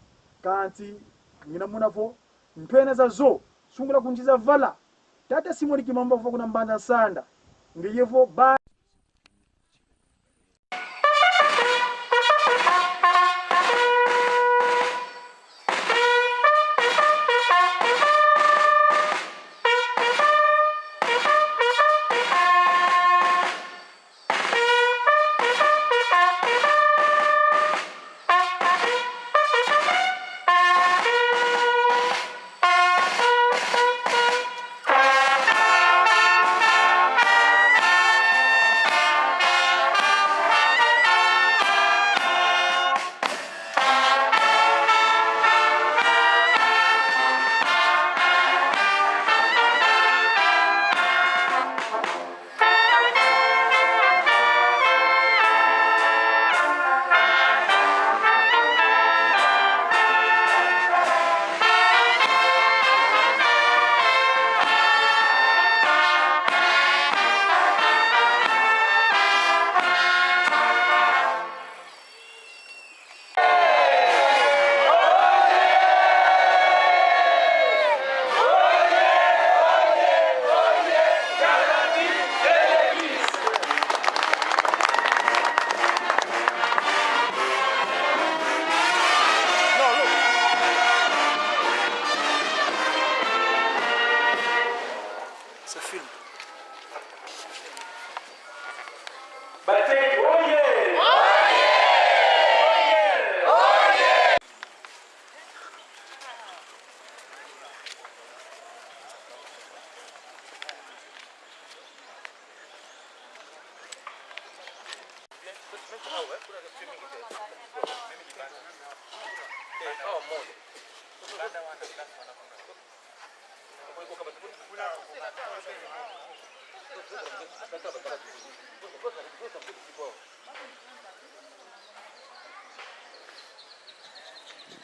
kanti ngina munavo ntwena za zo sungula kunjiza vala tata simoni kimamba vo kuna mbanda sanda ngeyevo ba. Ça filme. Bateki, oye! Oye!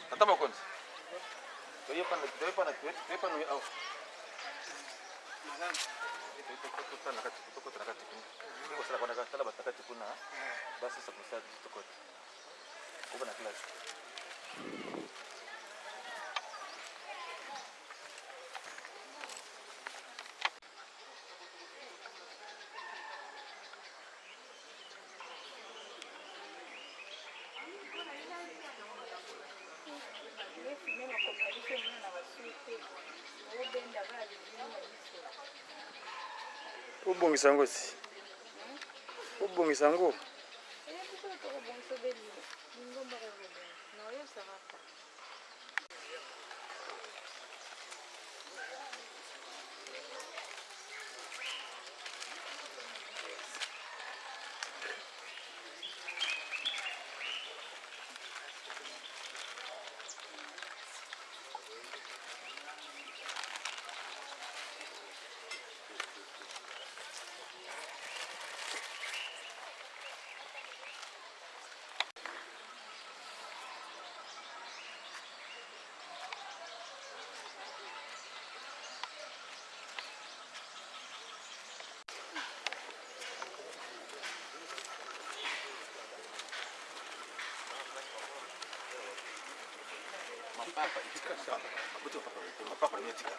Tata mokonzi toyepana awa tokota na kati kuna kosala kwana tala bato na kati kuna basisa kosala biso tokota koba na classe. Obongisa yango ti obongisa yango. Mapapa etika.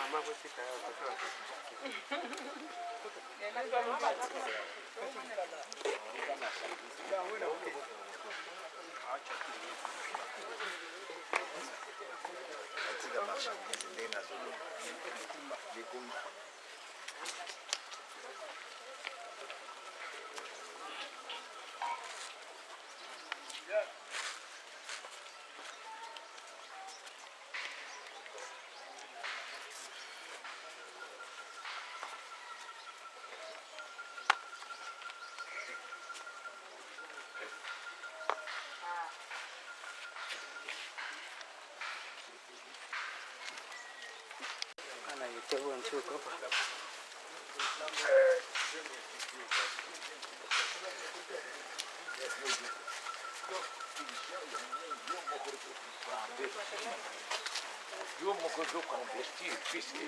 Mama botika yo koto. Atika marchandise ndenge nazoloba likumba. Yo moko zo convertir puisque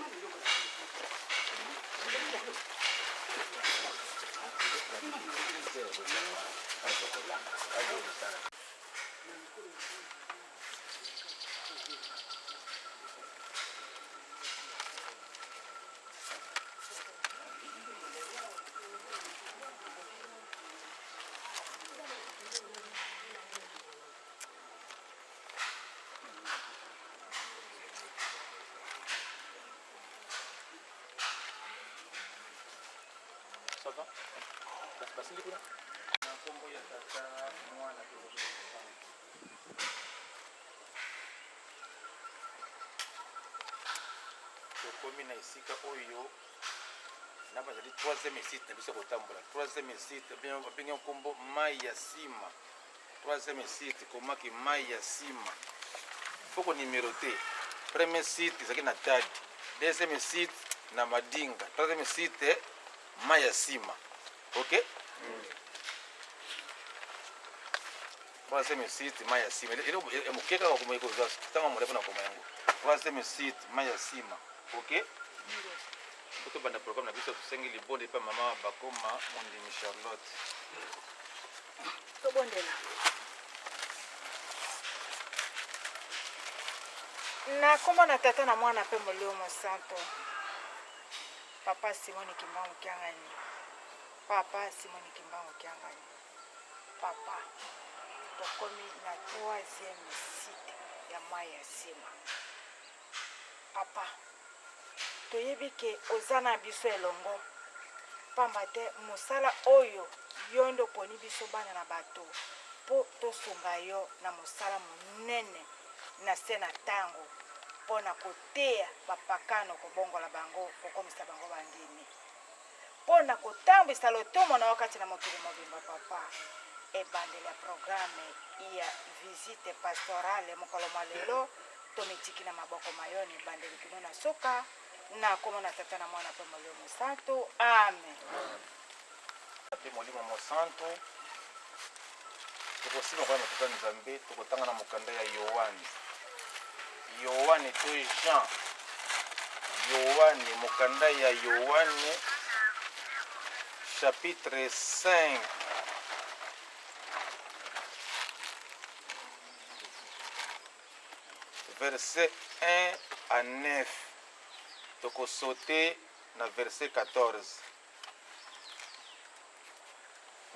Ça va? Basili kuna? Na nkombo ya Tata, Mwana mpe Molimo Mosantu. Tokomi na esika oyo na bazali troisième site na biso ya kotambola. Troisième site babengi nkombo mai ya nsima. Troisième site komaki mai ya nsima, fo konimerote. Premier site ezalaki na Tadi, deuxième site na Madinga, troisième site mai ya nsima. Ok, troisième site mai ya nsima eloko ya moke kaka komoi kozwa ntango molai mpona koma yango. Troisième site mai ya nsima. Ok, po tobanda programme na biso, tosengi libonde epa mama bakoma mondimi Charlotte. Tobondela. Na nkombo na Tata na Mwana mpe Molimo Mosanto. Papa Simoni Kimbangu Kiangani, Papa Simoni Kimbangu Kiangani, Papa, tokomi na troisième site ya mai ya nsima. Papa, toyebi ke oza na biso elongo, pamba te mosala oyo yo nde oponi biso bana na bato mpo tosunga yo na mosala monene na se na ntango mpo na koteya bapakano, kobongola bango, kokomisa bango bandimi, mpo na kotambwisa lotomo na yo kati na mokili mobimba. Papa, ebandeli ya programe ya visite pastorale mokolo mwa lelo, tomitiki na maboko ma yo na ebandeli kino na suka, na nkombo na Tata na Mwana mpe Molimo Mosantu. Amen. Mpe Molimo Mosantu. Tokosima koyamba Tata Nzambe, tokotanga na mokanda ya Yoane. Yoane to Jean. Yoane, mokanda ya Yoane chapitre 5. Verset 1 à 9. Tokosote na verset 14.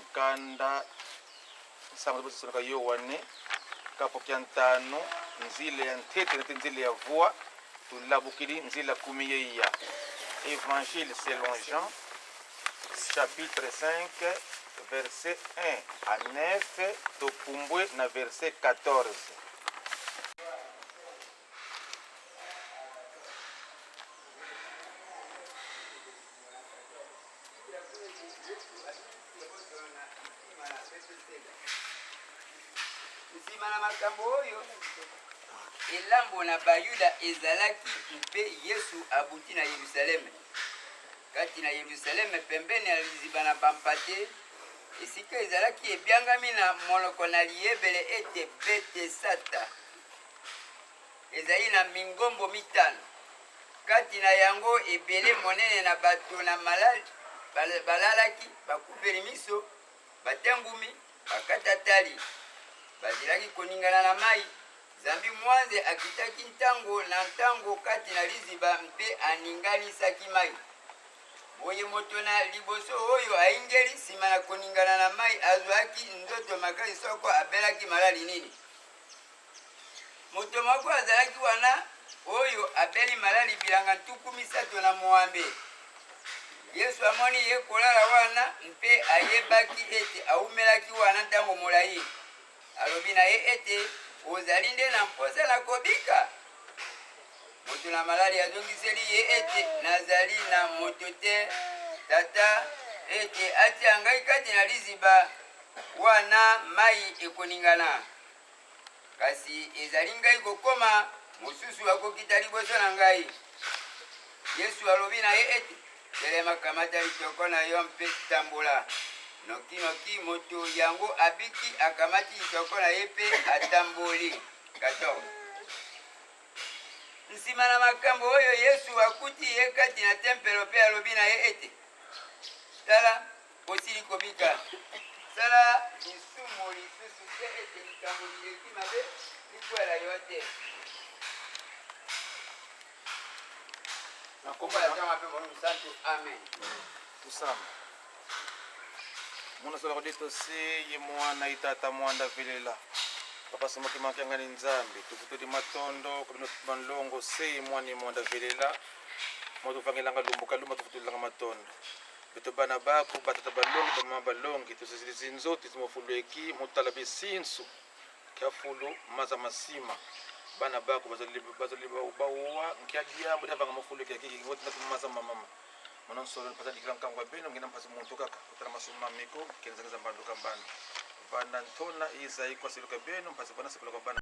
Nkanda nsango bososonaka Yoane kapo kya ntano nzila ya ntete na te nzila ya voi tulabukili nzila kumi yeya. Évangile selon Jean chapitre 5 verset 1 à 9, topumbwe na verset 14. Nsima na makambo oyo, elambo na Bayuda ezalaki, mpe Yesu abuti na Yerusaleme. Kati na Yerusaleme, pembeni ya liziba na bampate, esika ezalaki ebyangami na monoko na Liebele ete Betesata, ezali na mingombo mitano. Kati na yango ebele monene na bato na malali balalaki, bakufeli miso, batengumi, bakatatali, bazelaki koningana na mai. Zambi mwanze akitaki ntango na ntango kati na liziba mpe aninganisaki mai. Boye moto na liboso oyo aingeli nsima na koningana na mai azwaki nzoto makasi soko abelaki malali nini. Moto moko azalaki wana oyo abeli malali bilanga 36. Yesu amoni ye kolala wana mpe ayebaki ete awumelaki wana ntango molai. Alobi na ye ete, Ozali nde na mposa na kobika? Moto na malali azongiseli ye ete, Nazali na moto te, tata, ete atia ngai kati na liziba wana mai ekoningana. Kasi ezali ngai kokoma, mosusu akokita liboso na ngai. Yesu alobi na ye ete, Telema, kamata litoko na yo mpe tambola. Nokinoki moto yango abiki, akamati litoko na ye mpe atamboli. 14 Nsima na makambo oyo, Yesu akuti ye kati na tempelo mpe alobi na ye ete, Tala, osili kobika. Sala lisumu lisusu te ete likambo lileki mabe likwela yo te. Na kombo ya Tata mpe Molimo Santu, amen. Tusamba. Muna sola kodi tose ye mwana itata mwanda velela. Papa somoki makianga ni Nzambe tufutuli matondo kabino banlongo se ye mwana ye mwanda velela. Moto vangelanga lumbuka lumba tufutulanga matondo. Beto bana bako batata balongi bamama balongi tosezilisi nzoto ezimofulweki motala besinsu Kiafulu maza masima bana bako bazali bazali bawa nkia diambo dia vanga mofulu kia kiki ngoti na maza mamama mona nsolo mpasa dikila nkango ya beno ngina mpasi muntu kaka kotala masuma meko kenza kenza mbandu kambanda banda ntona izai kwa siluka beno mpasi bana sikula kwa bana.